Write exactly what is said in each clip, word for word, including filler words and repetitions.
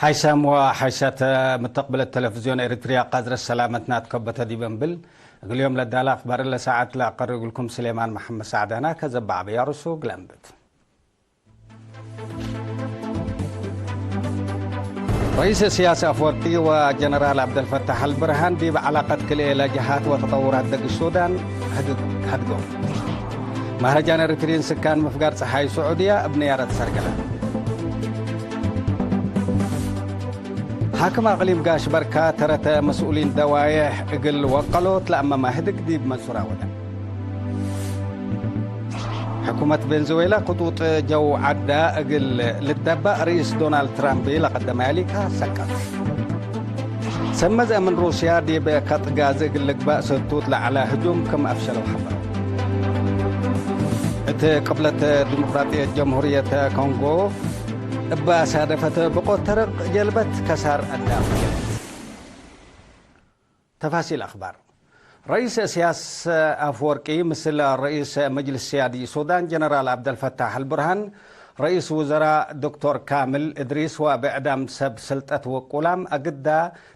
ሓይሳም ወሓይሳተ ምተቅብለት ተለፍዝዮን ኤሪትርያ፣ ቃዝረት ሰላመትና ትከበተ ዲብ እንብል፣ እግል ዮም ለዳለ አክባር እለ ሳዐት ለአቀርብ እግልኩም ስሌማን መሐመድ ሳዕዳና። ከዘበ ዐበያ ርሱ እግል አንብት። ረኢስ እስያስ አፍወርቂ ወጀነራል ዐብደልፈታሕ አልብርሃን ዲብ ዐላቀት ክልኤ ለጀሃት ወተጠውራት ደግሽ ሱዳን ህድግ-፣ ሀድገው። መህረጃን ኤሪትሪን ስካን ምፍጋር ጸሓይ ስዑድያ እብ ነያረት ሰርገለ። ሓክም አቅሊም ጋሽ በርካ ተረተ መስኡሊን ደዋዬሕ እግል ወቀሎት ለአመማ ህድግ ዲብ መንሱራ ወደ። ሕኩመት ቬንዙዌላ ክጡጥ ጀው ዐዳ እግል ልደባእ ርኢስ ዶናልድ ትራምፕ ለቀደመ ያሊካ ሰቀት። ሰመዘ ምን ሩስያ ዲብ ከጥ ጋዝ እግል ልግባእ ሰቱት ለዐለ ህጁም ክም አፍሸለው ሐበረው። እት ቅብለት ዲሞቅራጥየት ጀምሁርየት ኮንጎ እበ አሳደፈት ብቆት ተርቅ ጀልበት ከሳር አዳም። ተፋሲል አክባር። ረኢስ እስያስ አፍወርቂ ምስል ረኢስ መጅልስ ስያዲ ሱዳን ጀነራል ዐብደልፈታሕ አልቡርሃን፣ ረኢስ ውዘራእ ዶክቶር ካምል እድሪስ ወብዕዳም ሰብ ስልጠት ወቁላም አግዳ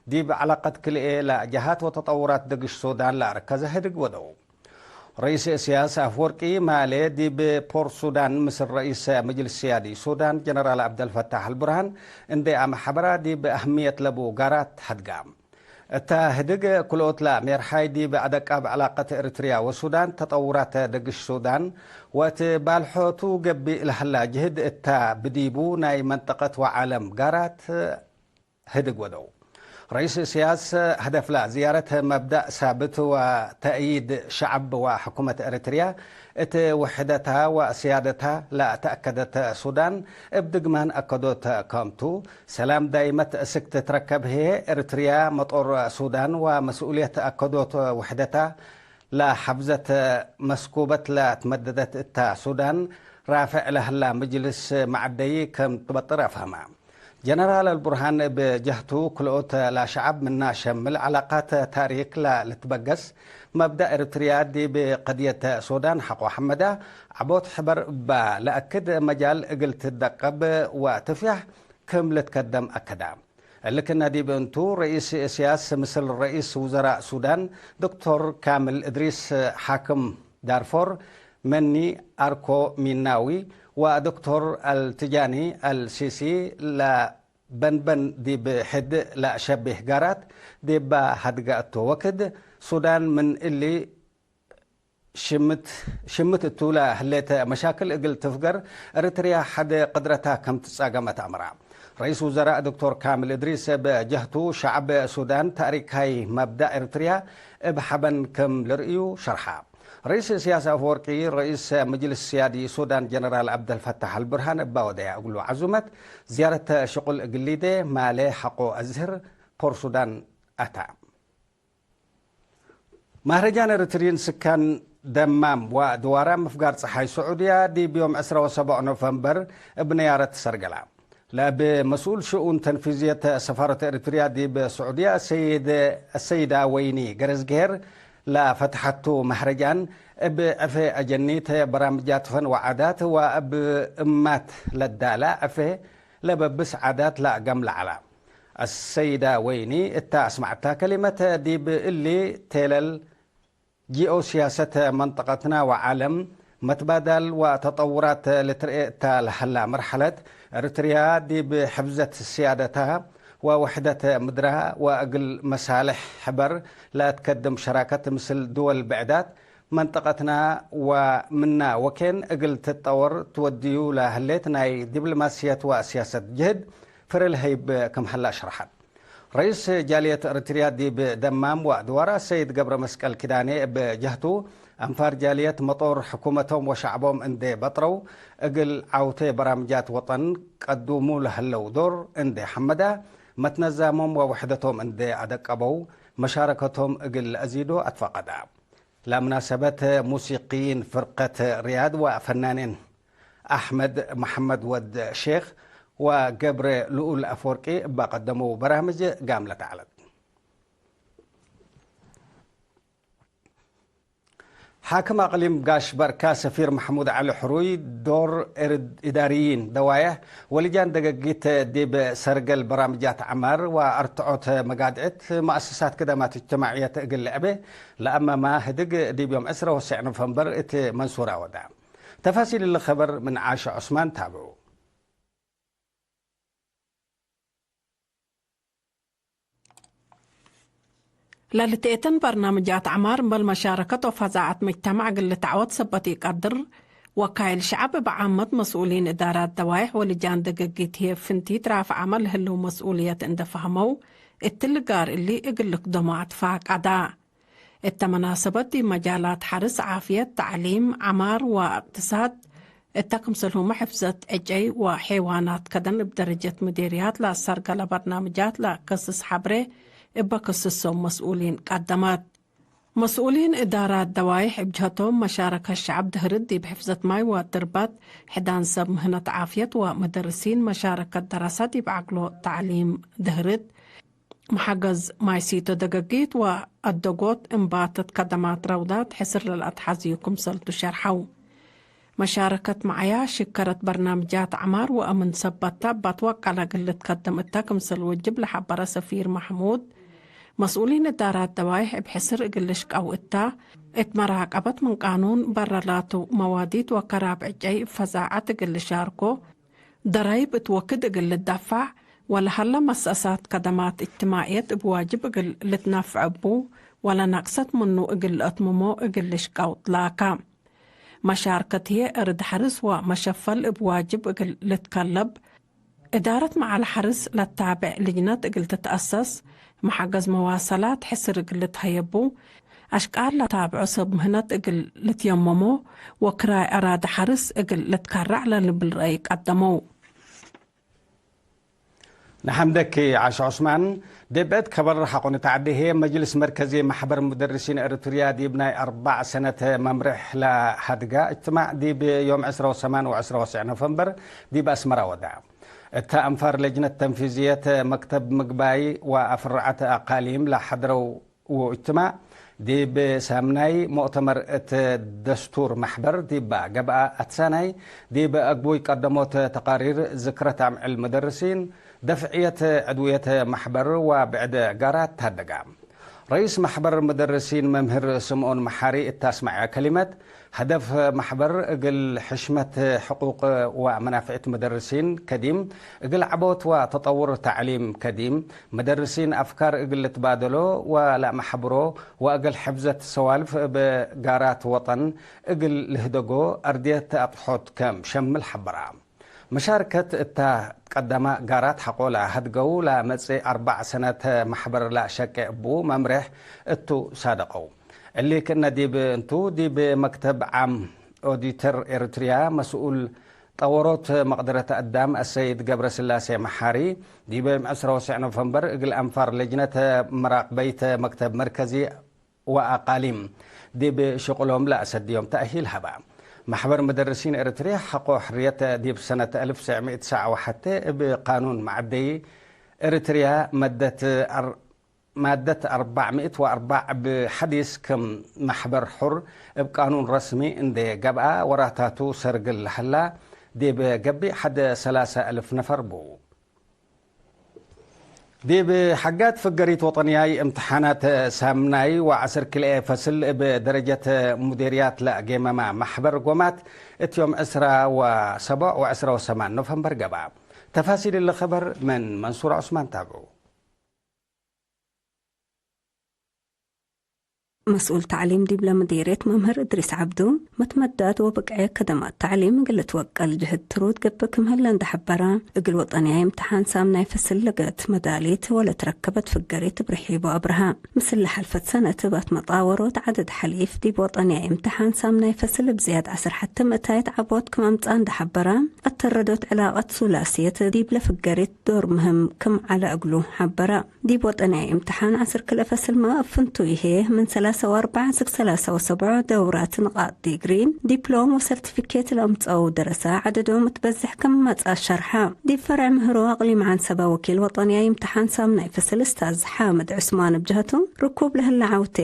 ዲብ ዐላቀት ክልኤ ለጀሃት ወተጠውራት ደግሽ ሱዳን ለአርከዘ ህድግ ወደው። ረኢስ እስያስ አፍወርቂ ማሌ ዲብ ፖርት ሱዳን ምስል ረኢስ መጅልስ ስያዲ ሱዳን ጀነራል ዐብደልፈታሕ አልቡርሃን እንዴ አመሐበራ ዲብ አህምየት ለቡ ጋራት ሀድጋ። እተ ህድግ ክልኦት ለሜርሓይ ዲብ አደቃብ ዐላቀት ኤሪትርያ ወሱዳን፣ ተጠውራት ደግሽ ሱዳን ወእት ባልሖቱ ገብእ ለሀላ ጅህድ እታ ብዲቡ ናይ መንጠቀት ወዓለም ጋራት ህድግ ወደው። ረኢስ እስያስ፣ ሀደፍላ ዝያረት መብዳእ ሳብት ወተእይድ ሸዐብ ወሕኩመት ኤሪትርያ እት ውሕደታ ወስያደታ ለተአከደት ሱዳን እብ ድግማን አከዶት ከምቱ፣ ሰላም ዳይመት እስክ ትትረከብ ህዬ፣ ኤሪትርያ መጦር ሱዳን ወመስኡልየት አከዶት ውሕደታ ለሐፍዘት መስኩበት ለትመደደት እታ ሱዳን፣ ራፍዕ ለህላ ምጅልስ መዐደዪ ክም ትበጥር አፍሀመ። ጀነራል አልቡርሃን እብ ጀህቱ፣ ክልኦት ለሸዐብ ምና ሸምል ዐላቃት ታሪክ ለልትበገስ መብዳእ ኤሪትርያ ዲብ ቀድየት ሱዳን ሐቆ ሐመዳ ዐቦት ሕበር እባ ለአክድ መጃል እግል ትደቀብ ወትፍያሕ ክም ልትከደም አከዳ። እሊ ክእነ ዲብ እንቱ፣ ረኢስ እስያስ ምስል ረኢስ ውዘራእ ሱዳን ዶክቶር ካምል እድሪስ፣ ሓክም ዳርፎር መኒ አርኮ ሚናዊ ወዶክቶር አልትጃኒ አልሲሲ ለበንበን ዲብ ሕድ ለአሸቤህ ጋራት ዲባ ሀድገ እቱ ወክድ፣ ሱዳን ምን እሊ ሽምት፣ ሽምት እቱ ለህሌተ መሻክል እግል ትፍገር፣ ኤሪትርያ ሐደ ቅድረታ ከም ትጻገመት አምራ። ረኢስ ውዘራእ ዶክቶር ካምል እድሪስ እብ ጀህቱ፣ ሸዐብ ሱዳን ታሪካይ መብዳእ ኤሪትርያ እብ ሐበን ክም ልርእዩ ሸርሐ። ረኢስ እስያስ አፈወርቂ፣ ረኢስ ምጅልስ ስያዲ ሱዳን ጀነራል ዐብደልፈታሕ አልቡርሃን እባ ወደያ እግሉ ዐዙመት፣ ዝያረት ሽቁል እግል ሊዴ ማሌ ሐቆ አዝህር ፖርት ሱዳን አታ። ማህረጃን ኤሪትሪን ስካን ደማም ወድዋራ ምፍጋር ጸሓይ ስዑድያ ዲብ ዮም ዕስራ ወሰቡዕ ኖቨምበር እብ ነያረት ሰርገላ። ለእብ መስኡል ሽኡን ተንፊዝየት ሰፋረት ኤሪትርያ ዲብ ስዑድያ ሰይድ፣ አሰይዳ ወይኒ ገረዝግሄር ለፈትሐቱ ማህረጃን፣ እብ ዕፌ አጀኒት በራምጃት ፈን ወዓዳት ወእብ እማት ለዳላ ዕፌ ለበብስ ዓዳት ለአገም ለዐላ። አሰይዳ ወይኒ እታ አስመዐታ ከሊመት፣ ዲብ እሊ ቴለል ጂኦሲያሰት መንጠቀትና ወዓለም መትባዳል ወተጠውራት ልትርኤ እታ ለሀላ መርሐለት፣ ኤሪትርያ ዲብ ሕፍዘት ስያደታ ወውሕደት ምድራ ወእግል መሳልሕ ሕበር ለትከድም ሸራከት ምስል ድወል ብዕዳት መንጠቀትና ወምና ወኬን እግል ትጠወር ትወድዩ ለህሌት ናይ ዲብሎማስየት ወስያሰት ጅህድ ፍሬ ለሀይብ ክም ሀላ ሸርሐት። ረኢስ ጃልየት ኤሪትርያ ዲብ ደማም ወአድዋራ ሰይድ ገብረ መስቀል ኪዳኔ እብ ጀህቱ፣ አንፋር ጃልየት መጦር ሕኩመቶም ወሸዕቦም እንዴ በጥረው፣ እግል ዐውቴ በራምጃት ወጠን ቀዱሙ ለህለው ዶር እንዴ ሐመዳ፣ መትነዛሞም ወውሕደቶም እንዴ አደቀበው፣ መሻረከቶም እግል ለአዚዶ አትፈቀዳ። ለምናሰበት ሙሲቅይን ፍርቀት ርያድ ወፈናኔን አሕመድ መሐመድ ወድ ሼክ ወገብረ ልኡል አፈወርቂ እባ ቀደመው በራምጅ ጋምለት ዐለት። ሓክም አቅሊም ጋሽ በርካ ሰፊር መሕሙድ ዐሊ ሕሩይ፣ ዶር እዳርይን ደዋየሕ ወልጃን ደገጊት ዲብ ሰርገል በራምጃት ዐማር ወአርትዖት መጋድዕት መአሰሳት ክደማት እጅትማዕየት እግል ልዕቤ ለአመማ ህድግ ዲብ ዮም ዕስረ ወሰዕ ኖቨምበር እት መንሱራ ወዳ። ተፋሲል እሊ ኸበር ምን ዓሸ ዑስማን ታብዑ። ለልትኤተን በርናምጃት ዐማር እምበል መሻረከት ወፈዛዐት መጅተማዕ እግል ልትዐወት ሰበት ኢቀድር፣ ወካይል ሸዐብ እብ ዓመት መስኡሊን እዳራት ደዋይሕ ወልጃን ደገጊት ህዬ ፍንቲት ራፍዓመ ለህለው መስኡልየት እንዴ ፈሀመው፣ እትሊ ጋር እሊ እግል ልክደሞ አትፋቃዳ። እተ መናሰበት ዲብ መጃላት ሐርስ፣ ዓፍየት፣ ተዕሊም፣ ዐማር ወእቅትሳድ፣ እተ ክምሰልሁመ ሕፍዘት ዕጨይ ወሔዋናት ከደን እብ ደረጀት ምዴርያት ለአሰርገለ በርናምጃት ለአከስስ ሐብሬ እበ ክስሶም መስኡሊን ቀደመት። መስኡሊን እዳራት ደዋይሕ እብ ጀሀቶም፣ መሻረከት ሸዐብ ድህርት ዲብ ሕፍዘት ማይ ወትርበት፣ ሕዳን ሰብ ምህነት ዓፍየት ወመደርሲን መሻረከት ደረሰ ዲብ ዐግሎ ተዕሊም ድህርት፣ መሐገዝ ማይ ሲቶ ደገጊት ወአደጎት እምባተት ከደማት ረውዳት ሕስር ለልአትሐዝዩ ክምሰልቱ ሸርሐው። መሻረከት መዓያ ሽከረት በርናምጃት ዐማር ወአምን ሰበታ እባት ወቀለ እግል ልትከደም እተ ክምሰል ወጅብ ለሐበረ ሰፊር መሕሙድ፣ መስኡሊን እዳራት ደዋይሕ እብ ሕስር እግል ልሽቀው እተ፣ እት መራቀበት ምን ቃኑን በረ ላቱ መዋዲት ወከራብ ዕጨይ እብ ፈዛዐት እግል ልሻርኮ፣ ደራይብ እት ወክድ እግል ልዳፋዕ ወለሀለ መሰሳት ከደማት እጅትማዕየት እብ ዋጅብ እግል ልትነፍዕ እቡ ወለነቅሰት ምኑ እግል ለአትምሞ እግል ልሽቀው ትላከ። መሻርከት ህዬ እርድ ሐርስ ወመሸፈል እብ ዋጅብ እግል ልትከለብ፣ እዳረት መዓል ሐርስ ለታብዕ ልጅነት እግል ትትአሰስ፣ መሐገዝ መዋሰላት ሕስር እግል ልትሀየቡ፣ አሽቃል ለታብዖ ሰብ ምህነት እግል ልትየመሞ ወክራይ አራዲ ሐርስ እግል ልትከረዕ ለልብል ረአይ ቀደመው። ነሐምደኪ ዓሽ ዑስማን። ዴበት ከበር ሐቆ ንትዐዴ ህዬ፣ መጅልስ መርከዚ መሕበር ሙደርሲን ኤረትርያ ዲብ ናይ አርበዕ ሰነት መምሬሕ ለሀድጋ እጅትማዕ ዲብ ዮም ዕስረ ወሰማን ወዕስረ ወሰዕ ኖቨምበር ዲብ አስመራ ወድዐ። እተ አንፋር ለጅነት ተንፊዝየት መክተብ ምግባይ ወአፍረዐት አቃሊም ለሐድረው እጅትማዕ፣ ዲብ ሳምናይ ሙእተመር እት ደስቱር መሕበር ዲበ ገብአ፣ አትሳናይ ዲብ አግቡይ ቀደሞት ተቃሪር ዝክረት አምዕል ሙደርሲን፣ ደፍዕየት ዕድውየት መሕበር ወብዕድ ጋራት ተሀደጋ። ረኢስ መሕበር ሙደርሲን መምህር ስምኦን መሓሪ እት አስመዐ ከሊመት፣ ሀደፍ መሕበር እግል ሕሽመት ሕቁቅ ወመናፍዕት ሙደርሲን ከዲም፣ እግል ዐቦት ወተጠውር ተዕሊም ከዲም፣ መደርሲን አፍካር እግል ልትባደሎ ወለአመሐብሮ ወእግል ሕፍዘት ሰዋልፍ እብ ጋራት ወጠን እግል ልህደጎ አርድየት አጥሖት ከም ሸምል ሐበራ። መሻርከት እታ ቀደመ ጋራት ሐቆ ለሀድገው ለመጽእ አርበዕ ሰነት መሕበር ለአሸቄ እቡ መምሬሕ እቱ ሳደቀው። እሊ ክእነ ዲብ እንቱ፣ ዲብ መክተብ ዓም ኦዲተር ኤረትርያ መስኡል ጠወሮት መቅደረት አዳም አሰይድ ገብረስላሴ መሓሪ፣ ዲብ ዕስረ ወሰዕ ኖቨምበር እግል አንፋር ለጅነት መራቅበይት መክተብ መርከዚ ወአቃሊም ዲብ ሽቁሎም ለአሰድዮም ተእሂል ሀበ። መሕበር መደርሲን ኤረትርያ ሐቆ ሕርየት ዲብ ሰነት አልፍ ወትሰዕ ሚእት ወትስዓ ወሐቴ እብ ቃኑን መዐደይ ኤረትርያ መደት አር-፣ ማደት አርበዕ ሚእት ወአርበዕ እብ ሐዲስ ክም መሕበር ሑር እብ ቃኑን ረስሚ እንዴ ገብአ፣ ወራታቱ ሰርግል ለሀላ ዲብ ገቢእ ሐድ ሰላሰ አልፍ ነፈር ቡ። ዲብ ሐጋት ፍገሪት ወጠንያይ እምትሓናት ሳምናይ ወዐስር ክልኤ ፈስል እብ ደረጀት ሙዴርያት ለአጌመመ መሕበር ጎማት እት ዮም ዕስራ ወሰቦዕ ወዕስራ ወሰማን ኖቨምበር ገብአ። ተፋሲል እሊ ኸበር ምን መንሱር ዑስማን ታብዑ። መስኡል ተዕሊም ዲብለ ምዲርየት መምህር እድሪስ ዐብዱ፣ መትመዳት ወብቅዔ ከደማት ተዕሊም እግል ልትወቀል ጅህድ ትሩድ ገብእ ክም ህለ እንዴ ሐበረ፣ እግል ወጠንያይ እምትሓን ሳምናይ ፍስል ለገት መዳሊት ወለትረከበት ፍገሪት እብ ርሒቡ አብርሀ። ምስል ለሐልፈት ሰነት እብ አትመጣወሮት ዐደድ ሐሊፍ ዲብ ወጠንያይ እምትሓን ሳምናይ ፍስል እብ ዝያድ ዐስር ሐቲ ምእታይት ዐቦት ክም አምጽአ እንዴ ሐበረ፣ አተረዶት ዕላቀት ሱላስየት ዲብለ ፍገሪት ዶር ምህም ክም ዐለ እግሉ ሐበረ። ዲብ ወጠንያይ እምትሓን ዐስር ክልኤ ፈስልመ እብ ፍንቱይ ህዬ ምን ሰላሰ ሰው አርበዓ ስክ ሰላሳ ወሰብዑ ደውራት ንቃጥ ዲግሪ፣ ዲፕሎም ወሰርቲፊኬት ለአምጸው ደረሰ ዐደዶም እት በዝሕ ክም መጽአ ሸርሐ። ዲብ ፈርዕ ምህሮ አቅሊም ዐንሰበ ወኪል ወጠንያይ እምተሓን ሳምናይ ፍስል እስታዝ ሓምድ ዕስማን እብ ጀህቱ፣ ርኩብ ለህለ ዐውቴ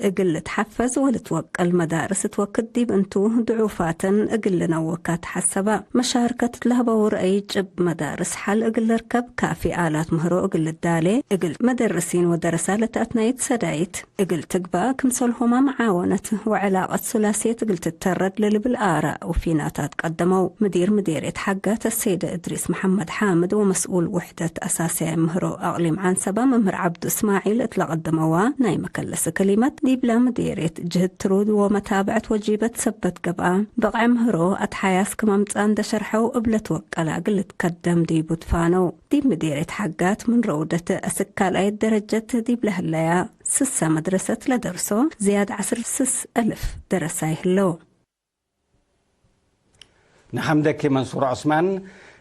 እግል ልትሐፈዝ ወልትወቀል መዳርስ እት ወክድ ዲብ እንቱ ድዑፋተን እግል ልነወካ ተሐሰበ። መሻርከት እት ለህበው ረአይ ጭብ መዳርስ ሐል እግል ልርከብ፣ ካፊ አላት ምህሮ እግል ልዳሌ፣ እግል መደርሲን ወደረሳ ለተአትናይት ሰዳይት እግል ትግባእ፣ ክምሰልሁመ መዓወነት ወዕላቀት ሱላስየት እግል ትተረድ ለልብል አራእ ወፊናታት ቀደመው። ምዲር ምዴርየት ሐጋት አሰይደ እድሪስ መሐመድ ሓምድ ወመስኡል ውሕደት አሳስያይ ምህሮ አቅሊም ዐንሰበ መምህር ዐብዱ እስማዒል እት ለቀደመዋ ናይ መከለሰ ከሊመት፣ ዲብለ ምዴርየት ጅህድ ትሩድ ወመታብዐት ወጂበት ሰበት ገብአ፣ ብቅዕ ምህሮ አትሓያስ ክም አምጽአ እንደ ሸርሐው፣ እብ ለትወቀላ እግል ልትከደም ዲቡ ትፋነው። ዲብ ምዴርየት ሐጋት ምን ረውደት እስክ ካልኣየት ደረጀት ዲብ ለህለያ ስሰ መድረሰት ለደርሶ ዝያድ ዐስር ስስ እልፍ ደረሳይ ህለው። ነሐምደኪ መንሱር ዑስማን።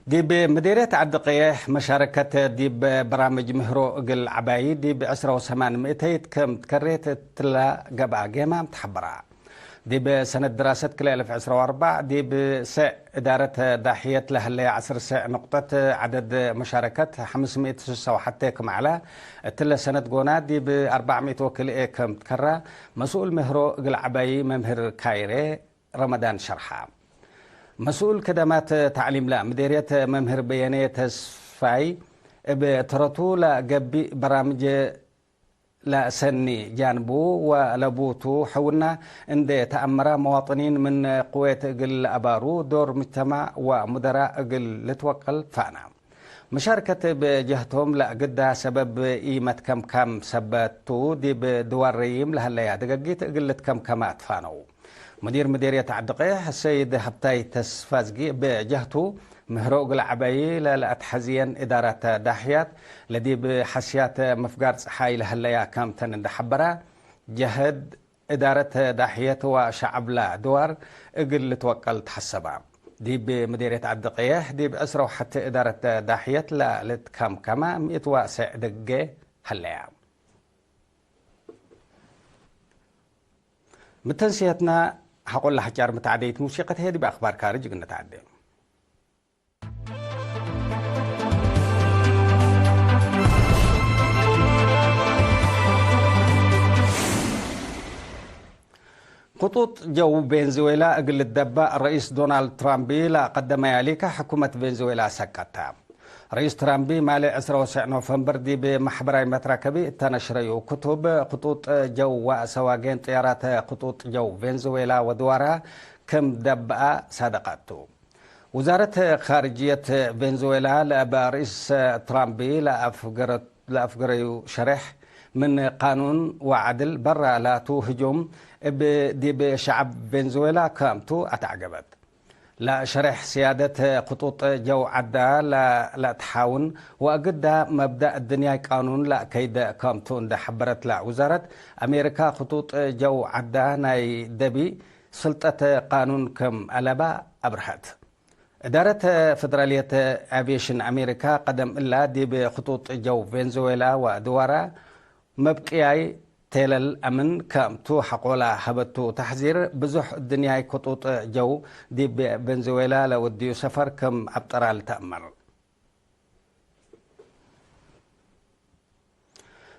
ዲብ ምዴርየት ዐዲ ቀየሕ መሻረከት ዲብ በራምጅ ምህሮ እግል ዐባዪ ዲብ ዕስራ ወሰማን ምእተይት ክም ትከሬት እትለ ገብአ ጌማም ተሐበራ። ዲብ ሰነት ድራሰት ክልኤ አልፍ ዕስራ ወአርበዕ፣ ዲብ ሰዕ እዳረት ዳሕየት ለሀለየ ዐስር ሰዕ ንቁጠት ዐደድ መሻረከት ሐምስ ምእት ስሳ ወሐቴ ክም ዐለ፣ እትለ ሰነት ጎና ዲብ አርበዕ ምእት ወክልኤ ክም ትከራ፣ መስኡል ምህሮ እግል ዐባዪ መምህር ካይሬ ረመዳን ሸርሐ። መስኡል ከደማት ተዕሊም ለምዴርየት መምህር በየኔ ተስፋይ እብ ተረቱ ለገብእ በራምጅ ለሰኒ ጃንቡ ወለቡቱ ሕውና እንዴ ተአመረ፣ መዋጥኒን ምን ቅዌት እግል ለአባሩ ዶር ምጅተማዕ ወሙደራእ እግል ልትወቀል ትፋነ። መሻርከት እብ ጀህቶም ለእግዳ ሰበብ ኢመትከምካም ሰበት ቱ፣ ዲብ ድዋር ረዪም ለሀለያ ደገጊት እግል ልትከምከመ ትፋነው። ሙዲር ምዴርየት ዐዲ ቀየሕ ሰይድ ሀብታይ ተስፋዝጊ እብ ጀህቱ፣ ምህሮ እግል ዐበዪ ለለአትሐዝየን እዳራት ዳሕያት፣ ለዲብ ሐስያት ምፍጋር ጸሓይ ለሀለያ ከምተን እንደ ሐበረ፣ ጀህድ እዳረት ዳሕየት ወሸዐብለ ድዋር እግል ልትወቀል ተሐሰበ። ዲብ ምዴርየት ዐዲ ቀየሕ፣ ዲብ ዕስራ ወሐቴ እዳረት ዳሕየት ለልትከምከመ ምእት ወሰዕ ድጌ ሀለያ። ምተንስየትነ ሐቆለ ሐጫር ምትዓደይት ሙሲቀት ህዬ ዲብ አክባር ካርጅ እግል ነትዓዴ። ክጡጥ ጀው ቬንዙዌላ እግል ልደበእ ረኢስ ዶናልድ ትራምፕ ለቀደመያ ሊከ ሕኩመት ቬንዙዌላ ሰቀተ። ረኢስ ትራምፕ ማሌ ዕስራ ወሰዕ ኖቨምበር ዲብ መሕበራይ መትረከቢ እተ ነሽረዩ ክቱብ፣ ክጡጥ ጀው ወአሰዋጌን ጥያራት ክጡጥ ጀው ቬንዙዌላ ወድዋራ ክም ደበአ ሳደቀቱ። ውዛረት ካርጅየት ቬንዙዌላ ለእበ ርኢስ ትራምፕ ለአፍገረት-፣ ለአፍገረዩ ሸሬሕ፣ ምን ቃኑን ወዐድል በራ ላቱ ህጁም እብ ዲብ ሸዐብ ቬንዙዌላ ክምቱ አትዐገበት። ለሸሬሕ ስያደት ክጡጥ ጀው ዐዳ ለ-፣ ለትሓውን ወእግዳ መብዳእ ድንያይ ቃኑን ለአከይደ ክምቱ እንደ ሐበረት ለውዛረት፣ አሜሪካ ክጡጥ ጀው ዐዳ ናይ ደቢ ስልጠት ቃኑን ክም አለባ አብርሀት። እዳረት ፈደራልየት አቪዬሽን አሜሪካ ቀደም እላ ዲብ ክጡጥ ጀው ቬንዙዌላ ወድዋራ መብቅያይ ቴለል አምን ክምቱ ሐቆላ ሀበቱ ተሕዚር፣ ብዙሕ ድንያይ ክጡጥ ጀው ዲብ ቬንዙዌላ ለወድዩ ሰፈር ክም አብጠራ ልትአመር።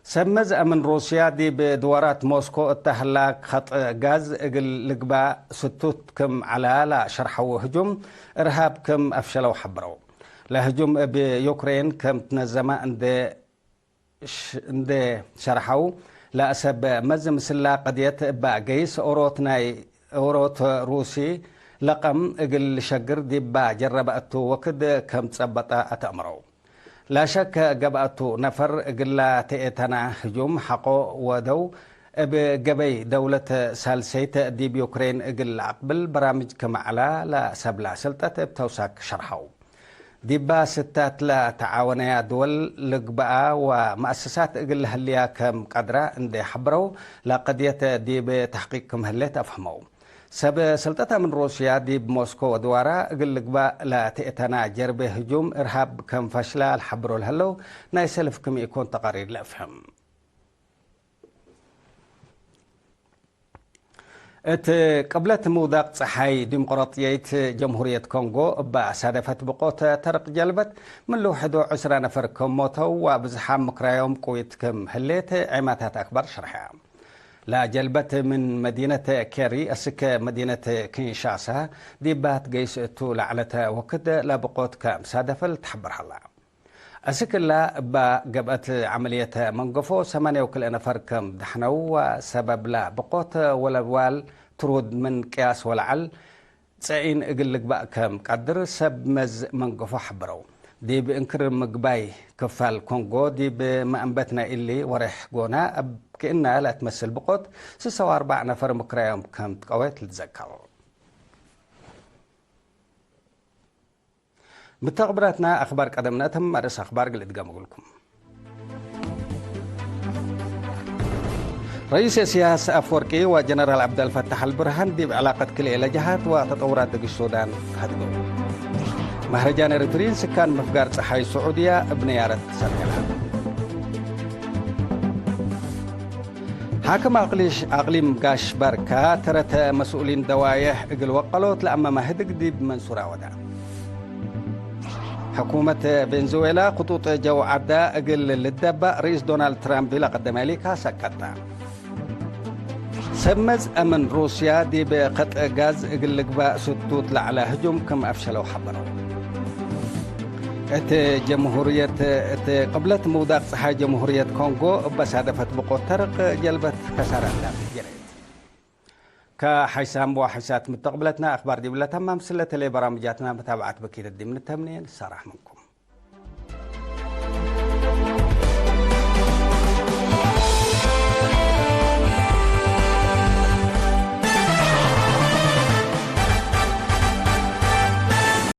ሰብ መዝአ ምን ሩስያ ዲብ ድዋራት ሞስኮ እተ ህላክ ኸጥ ጋዝ እግል ልግባእ ስቱት ክም ዐለ ለሸርሐው ህጁም፣ እርሃብ ክም አፍሸለው ሐብረው። ለህጁም እብ ዩክሬን ክም ትነዘመ እንዴ ሽ-፣ እንዴ ሸርሐው፣ ለሰብ መዝ ምስላ ቅድየት እበ ገይስ ኦሮት ናይ ኦሮት ሩሲ ለቀም እግል ልሸግር ዲባ ጀረበ እቱ ወክድ ከም ጸበጠ አተአምረው። ላሸክ ገብአቱ ነፈር እግላ ተኤተና ህጁም ሐቆ ወደው፣ እብ ገበይ ደውለት ሳልሰይት ዲብ ዩክሬን እግል ለአቅብል በራምጅ ክም ዐላ ለሰብላ ስልጠት እብ ተውሳክ ሸርሐው። ዲባ ስታት ለተዓወነያ ድወል ልግበአ ወመአሰሳት እግል ለህልያ ከም ቀድራ እንዴ ሐብረው፣ ለቅድየት ዲብ ተሕቂቅ ክም ህሌት አፍህመው። ሰብ ስልጠተ ምን ሩስያ ዲብ ሞስኮ ወድዋራ እግል ልግባእ ለትእተና ጀርቤ ህጁም እርሃብ ከም ፈሽላ ለሐብሮ ለህለው ናይ ሰልፍ ክም ኢኮን ተቃሪር ለአፍህም። እት ቅብለት ምውዳቅ ጸሓይ ዲሞቅራጥየይት ጀምሁርየት ኮንጎ እበ አሳደፈት ብቆት ተርቅ ጀልበት ምን ልውሕዱ ዕስራ ነፈር ክም ሞተው ወብዝሓም ምክራዮም ቅዊት ክም ህሌት ዔማታት አክባር ሸርሐ። ለጀልበት ምን መዲነት ኬሪ እስክ መዲነት ኪንሻሳ ዲብ ትገይስ እቱ ለዐለት ወክድ ለብቆት ክም ሳደፈ ልትሐበር ሀላ። አስክ እላ እባ ገብአት ዐመልየት መንገፎ ሰማንያ ወክልኤ ነፈር ክም ደሐነው ወሰበብ ለብቆት ወለልዋል ትሩድ ምን ቅያስ ወለዐል ጸዒን እግል ልግባእ ክም ቀድር ሰብ መዝ መንገፎ ሐበረው። ዲብ እንክር ምግባይ ክፋል ኮንጎ ዲብ መአንበት ናይ እሊ ወሬሕ ጎና እብ ክእና ለትመስል ብቆት ስሰ ወአርበዕ ነፈር ምክራዮም ክም ትቀዌት ልትዘከር። ምተቅብራትና አክባር ቀደምነ ተም አርእስ አክባር እግል እድገም እግልኩም። ረኢስ እስያስ አፍወርቂ ወጀነራል ዐብደልፈታሕ አልብርሃን ዲብ ዕላቀት ክልኤ ለጀሃት ወተጠውራት ድግሽ ሱዳን ሀድገው። መህረጃን ኤሪትሪን ስካን ምፍጋር ጸሓይ ስዑድያ እብ ነያረት ሰሜላ። ሓክም አቅሊሽ-፣ አቅሊም ጋሽ ባርካ፣ ተረተ መስኡሊን ደዋየሕ እግል ወቀሎት ለአመመ ህድግ ዲብ መንሱራ ወዳ። ሕኩመት ቬንዙዌላ ክጡጥ ጀው ዐዳ እግል ልደባእ ርኢስ ዶናልድ ትራምፕ ለቀደመ ሊካስ አካታ። ሰብ መዝ አምን ሩስያ ዲብ ከጥ ጋዝ እግል ልግባእ ስቱት ለዐለ ህጁም ክም አፍሸለው ሐበረው። እት ጀምሁርየት፣ እት ቅብለት ምውዳቅ ጸሓይ ጀምሁርየት ኮንጎ እበ ሳደፈት ብቆት ተርቅ ጀልበት ከሳረ አዳም ጀረት። ከሐይሳም ወሐይሳት ምተቅብለትና አክባር ዲብለ ተማም፣ ስለተሌ በራምጃትና መታብዓት በኪት ዲብ ንተምኔ ንሳራሕ ምንኩም።